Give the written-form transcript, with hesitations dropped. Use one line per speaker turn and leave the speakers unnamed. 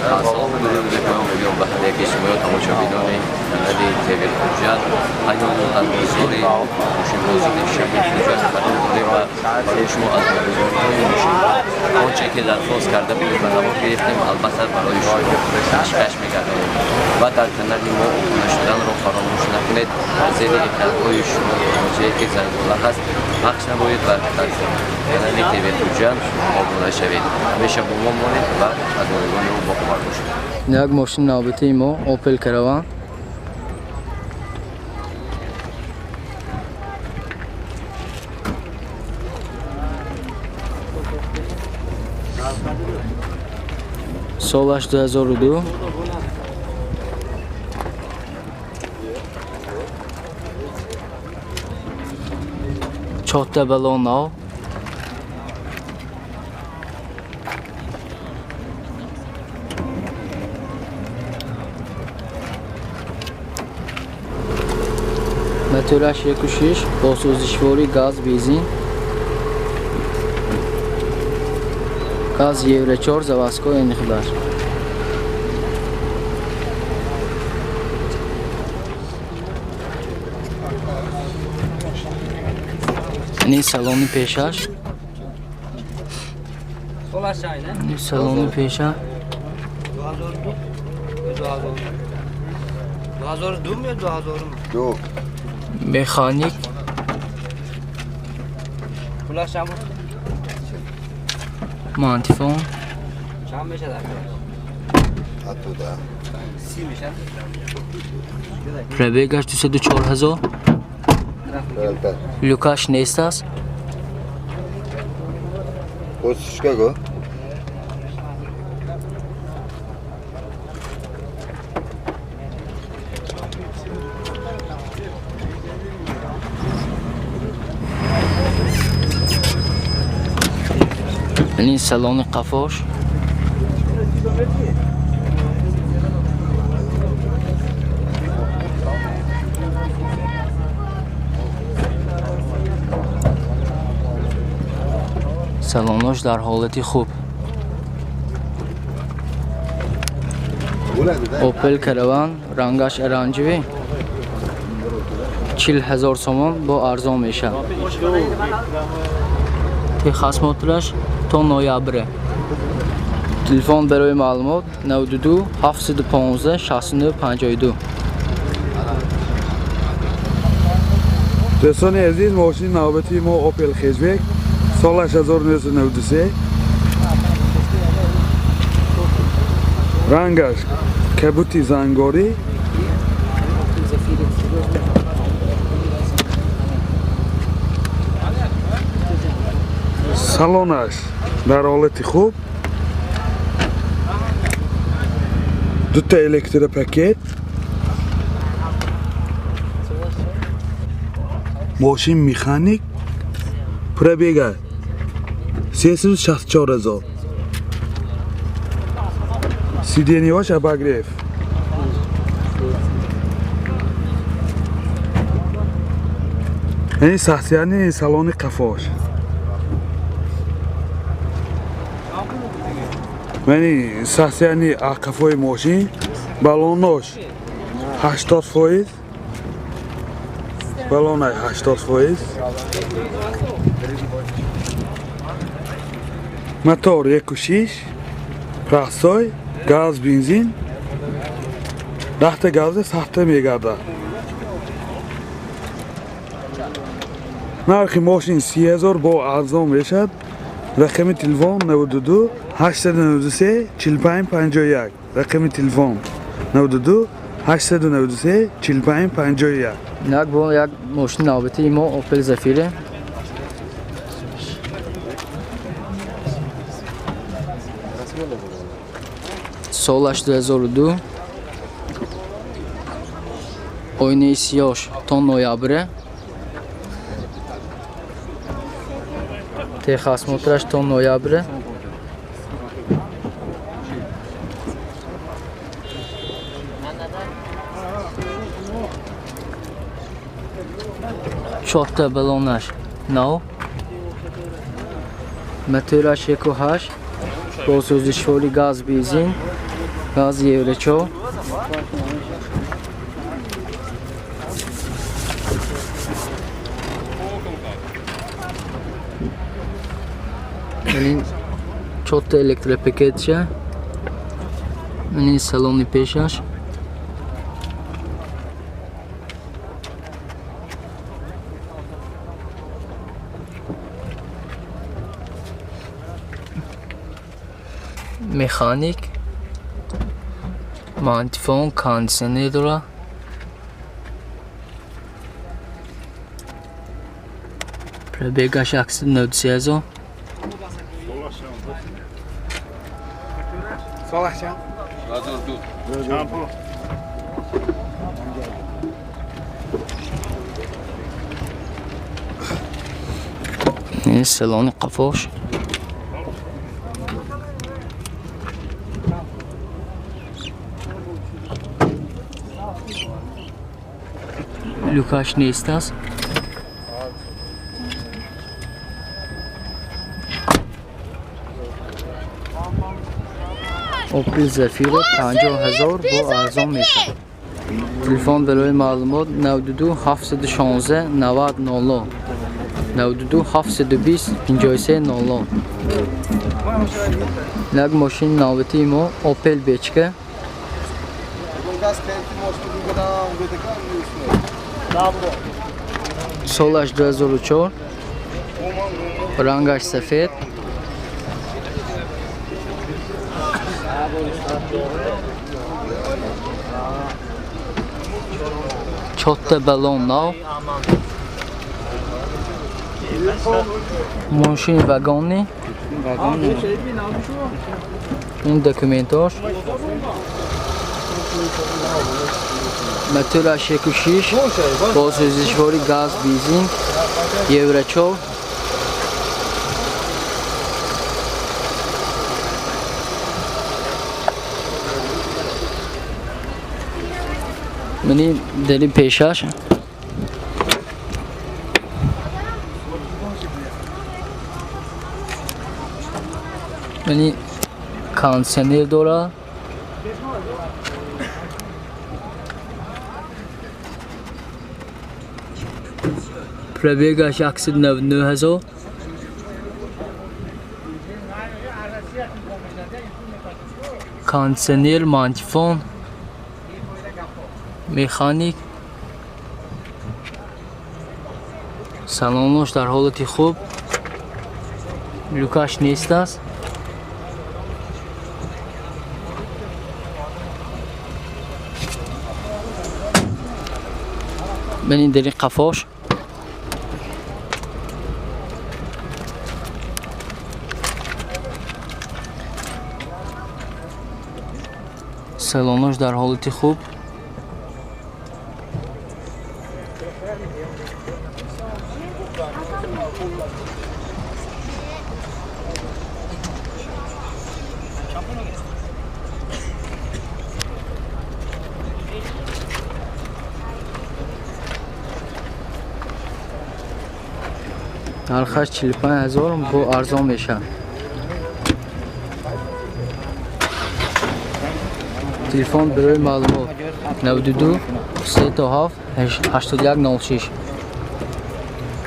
Салом ва дуруд бепоён мегӯям ба ҳар яки шумо, тамошобинони канали ТВ Хуҷанд. Айни ҳол дар бозори мошинбозии шаҳри Хуҷанд қарор дорем ва барои шумо аз бозорҳои мошинҳо он че ки дархост карда будем ба навор гирифтем, албатта барои шумо пешкаш мегардонем. Ва дар канали мо обуна шуданро фаромӯш накунед. Зери экранҳои шумо ҷое ки зангула ҳаст пахш намоед ва дар канали ТВ Хуҷанд обуна шавед. Ҳамеша бо мо монед ва аз норигони ӯ бохабар бошед.
Як мошини навбатии мо Opel Caravan. Солаш 2002. Чорта балон нав. Мотораш 1.6 бо сӯзишвории газ бензин. Газ Евро 4 заводской энхдар. Ин салони пешаш. Ин салони пеша.
2002 mi 2000 mu?
2.
Механик.
Pulaş чанд буд?
Мантифон.
Чанд мешад ака?
Ҳатто да.
30 мешад?
Пробегаш 204 ҳазор. Люкаш нест аст.
Косишка го.
Ин салони қафош. Салонош дар ҳолати хуб. Opel Caravan рангаш оранжевый. 40 ҳазор сомон бо арзон мешавад. Техосмотраш то ноябре. Телефон барои маълумот 92 715 69 52.
Дӯстони азиз, мошини навбатии мо Opel Hatchback, солаш 1993, рангаш кабути зангорӣ, салонаш дар ҳолати хуб, дута электропакет, мошин механик, пробега 364 ҳазор, сиденьяш обогрев. Ин сахсияни салони қафош. Яъни сахсияни қафои мошин, балонош 80%, балонай 80%, мотор 1.6, простой, газ бензин, даҳта газа сахта мегардад. Нархи мошин 30 ҳазор бо арзон мешавад. Рақами телефон 92 893 45 51. Рақами телефон 92 893 45 51.
Як бо як мошини навбатии мо Opel Zafira. Солаш 2002. Оинаи сиёш то ноябре. Техосмотраш то ноябре. Чорта балонаш нав. Мотораш 1.8 бо сӯзишвори газ бензин. Газ евро 4. Ин чорта электропакетша. Ин салони пешаш. Механик, магнитофон, кондитсионер дорад. Пробегаш 193 000. Ин салони қафош. Люкаш нест аст. Опел Зафира 50 000 бо арзон мешавад. Телефон барои маълумот 92 716 90 00 92 720 53 00. Як мошини навбатии мо Опел Бечка. Солаш 2004, рангаш сафед. Чорта баллон нав. Мошини вагонӣ. Ин документош. Мотораш 1.6 бо сӯзишвори газ, бензин, евро 4. Мани дари пешаш. Мани кондитсионер дорад. Пробегаш 199 000. Кондитсионер, магнитофон, механик. Салонош дар ҳолати хуб. Люкаш нест аст. Мани дари қафош. Салонош дар ҳолати хуб. Нархаш 45 000 бо арзон мешавад. Телефон барои маълумот 92 37 81 06.